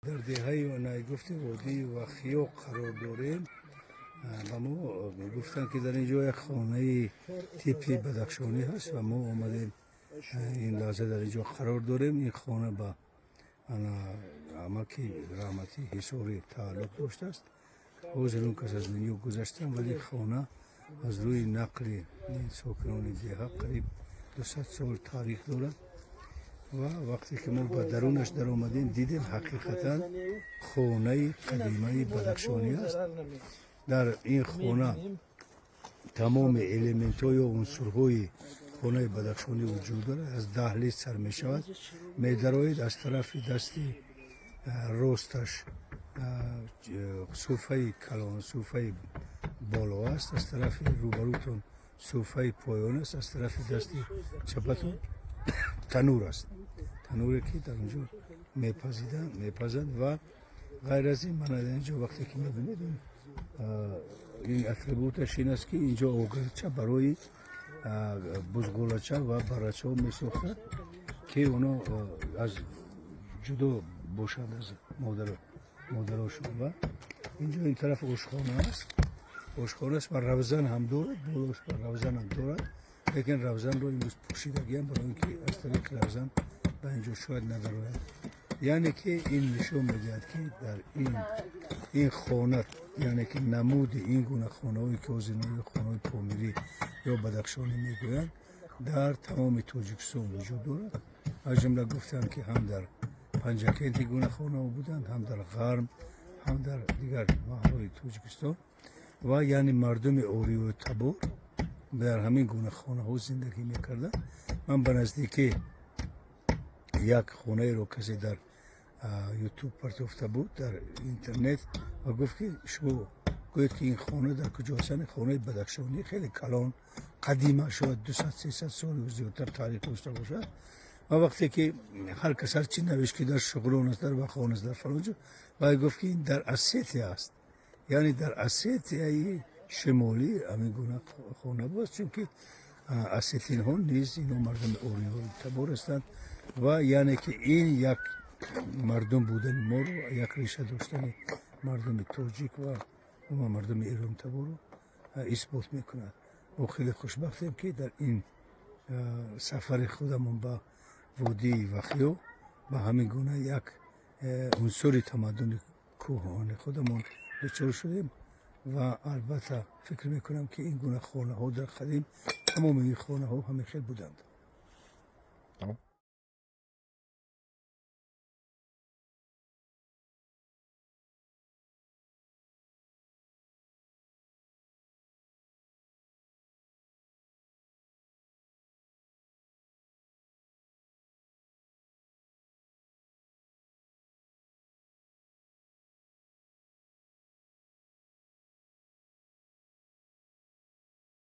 Дар деҳаи Найгуфти водии Вахиё қарор дорем. Ба мо гуфтанд, ки дар ин ҷо як хонаи типи бадахшонӣ ҳаст ва мо омадем, ин лаҳза дар ин ҷо қарор дорем. Ин хона ба амаки раҳматӣ Ҳисорӣ тааллуқ доштааст. Ҳозир он кас аз дунё гузаштанд, вале хона аз рӯи нақли сокинони деҳа қариб 200 сол таърих дорад. Ва вақте ки мо ба дарунаш даромадем, дидем, ҳақиқатан хонаи қадимаи бадахшонӣ аст. Дар ин хона тамоми элементҳо ё унсурҳои хонаи бадахшонӣ вуҷуд дорад. Аз даҳлиз сар мешавад, медароед, аз тарафи дасти росташ суфаи калон, суфаи боло аст, аз тарафи рӯбарӯтон суфаи поён аст, аз тарафи дасти чапатон танур аст, тануре ки дар онҷо мепазиданд, мепазанд. Ва ғайр аз ин, мана ин ҷо вақте ки мебинед, ин атрибуташ ин аст, ки инҷо огарча барои бузғулача ва баррачаҳо месохтанд, ки оно аз ҷудо бошанд аз модарошон. Ва инҷо ин тараф ошхона аст, ошхона аст ва равзан ҳам дорад, болош равзан ҳам дорад, лекин равзанро имрӯз пӯшидагиам, барои ин ки аз тариқи равзан ба инҷо шояд надарояд. Яъне ки ин нишон медиҳад, ки дар ин хона, яъне ки намуди ин гуна хонаҳое, ки ҳозир хонаҳои помирӣ ё бадахшонӣ мегӯянд, дар тамоми Тоҷикистон вуҷуд дорад. Аз ҷумла гуфтанд, ки ҳам дар Панҷакент ин гуна хонаҳо буданд, ҳам дар Ғарм, ҳам дар дигар маҳалҳои Тоҷикистон. Ва яъне мардуми ориёи табор дар ҳамин гуна хонаҳо зиндагӣ мекарданд. Ман ба наздикӣ як хонаеро касе дар Ютуб партофта буд, дар интернет, ва гуфт, ки шумо гӯед, ки ин хона дар куҷо аст. Яъне хонаи бадахшонӣ хеле калон, қадима, шояд 200-300 соли зиёдтар таърих дошта бошад. Ва вақте ки ҳар кас ҳар чӣ навишт, ки дар Шуғрон аст, дар Вахон аст, дар фалон ҷо, вай гуфт, ки ин дар Осетия аст, яъне дар Осетияи Шимолӣ ҳамин гуна хона буд, чунки осетинҳо низ ино мардуми ориёи табор ҳастанд. Ва яъне ки ин як мардум будани моро, як реша доштани мардуми тоҷик ва умуман мардуми эронтаборро исбот мекунад. Мо хеле хушбахтем, ки дар ин сафари худамон ба водии Вахиё ба ҳамин гуна як унсури тамаддуни кӯҳони худамон дучор шудем. Ва албатта фикр мекунам, ки ин гуна хонаҳо дар қадим, тамоми ин хонаҳо ҳамин хел буданд. Тамом.